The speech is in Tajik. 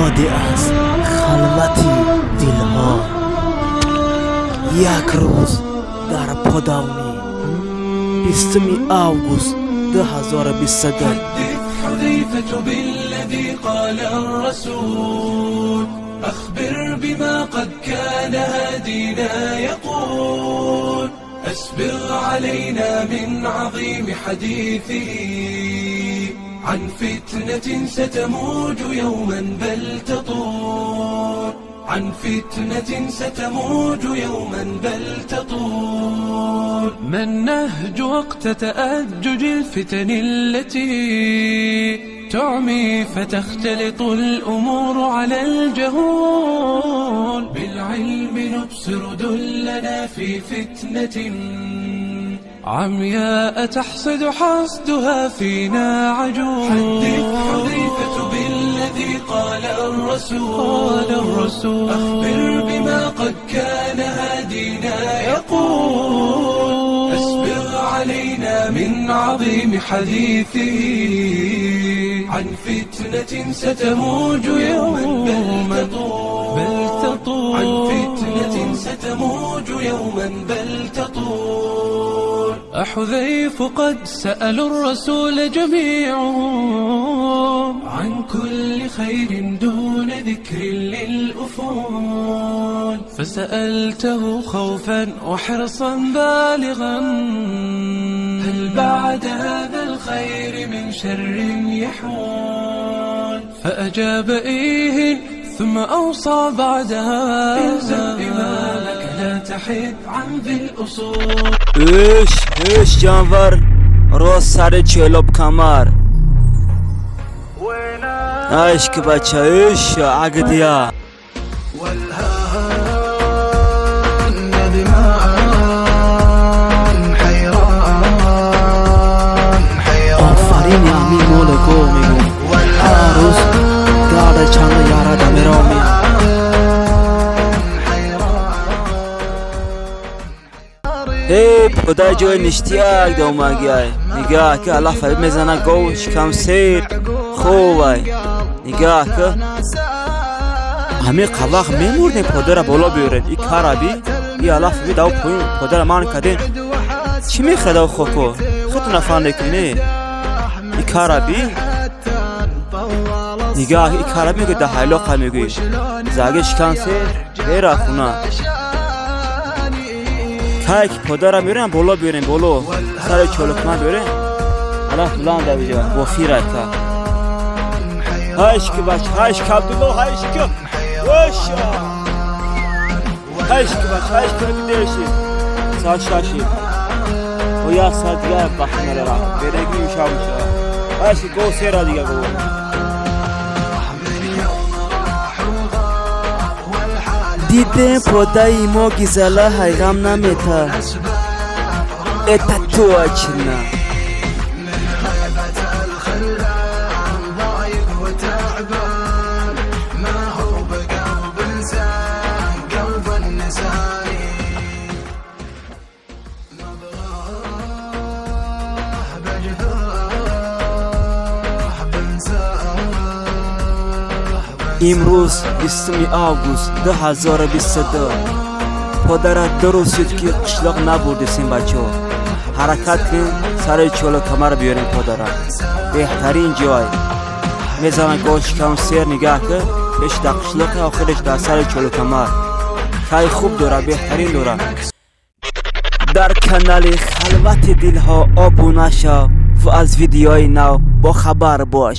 Ёде аз халвати дилҳо. Як рӯз дар Подавнӣ, 20 август 2022. حدث حذيفة بالذي قال الرسول، أخبر بما قد كان هادينا يقول، أسبغ علينا من عظيم حديثه عن فتنة ستموج يوما بل تطول، عن فتنة ستموج يوما بل تطول. ما النهج وقت تأجج الفتن التي تعمي فتختلط الأمور على الجهول؟ بالعلم نبصر دلنا في فتنة عمياء تحصد حصدها فينا عجول. حدث حذيفة بالذي قال الرسول، قال الرسول، أخبر بما قد كان هادينا يقول، أسبغ علينا من عظيم حديثه عن فتنة ستموج يوما بل تطول، بل تطول، عن فتنة ستموج يوما بل تطول. أحذيف قد سألوا الرسول جميعهم عن كل خير دون ذكر للأفول، فسألته خوفا وحرصا بالغا: هل بعد هذا الخير من شر يحول؟ فأجاب إيه، ثم أوصى بعدها: إلزم إمامك، لا تحد عن ذي الأصول. Ҳуш, ҳуш, ҷонвар, рост сари Челоб камар. Айшки бача, ҳуш, агдия. والهان ندمان حيران حيران. Офарин ҳамин молу гов мегӯм. Ҳар рӯз дарда чанда яра дамеро меям. حيران. Эй, подай ҷои ништияк домагиай. Нигаҳ ки, аллаҳ фариб мезана, гов шикам сер хубай. Нигаҳ ки, ҳамин қавақ мемурдем, подара боло биёред. И караби и аллаҳ фариби дав поин подара ман кардем. Чӣ мехӯрад хоко? Хиту нафар не. И караби нигаҳ, и караби мегӯй, да ҳайлоқа мегӯй. Заги шикам сер бера хуна. Кай ки подара меорем, боло биёрем, боло сари чолукман биёрем, аллаҳ буланда биҷа бофира ка. Ҳайшки бач, ҳайшки, Абдулло, ҳайшки, оша, ҳайшки бач, ҳайшки, деши соат 6-и о як соат дигар вақт мерава, береги юша меша. Ҳайшки, го сера дига го. من يوم راح وغاب والحال Дидем, подаи мо гизала ҳайғам намета. أسباب Это точно. من غيبة الخلان ضايق وتعبان، ما هو بقلب انسان، قلب النساني نبغاه بجفاه بنساه. Имрӯз 20 август 2022. Подарат дуруст шуд, ки қишлоқ набурдисем. Бачаҳо, ҳаракат кунем, сари чолу камар биёрем подара. Беҳтарин ҷой мезанад, гошикам сер. Нигаҳ ки, пеш дар қишлоқи, охиреш дар сари чолу камар. Кай хуб дора, беҳтарин дора. Дар канали Халвати дилҳо обуна шав ва аз видеои нав бохабар бош.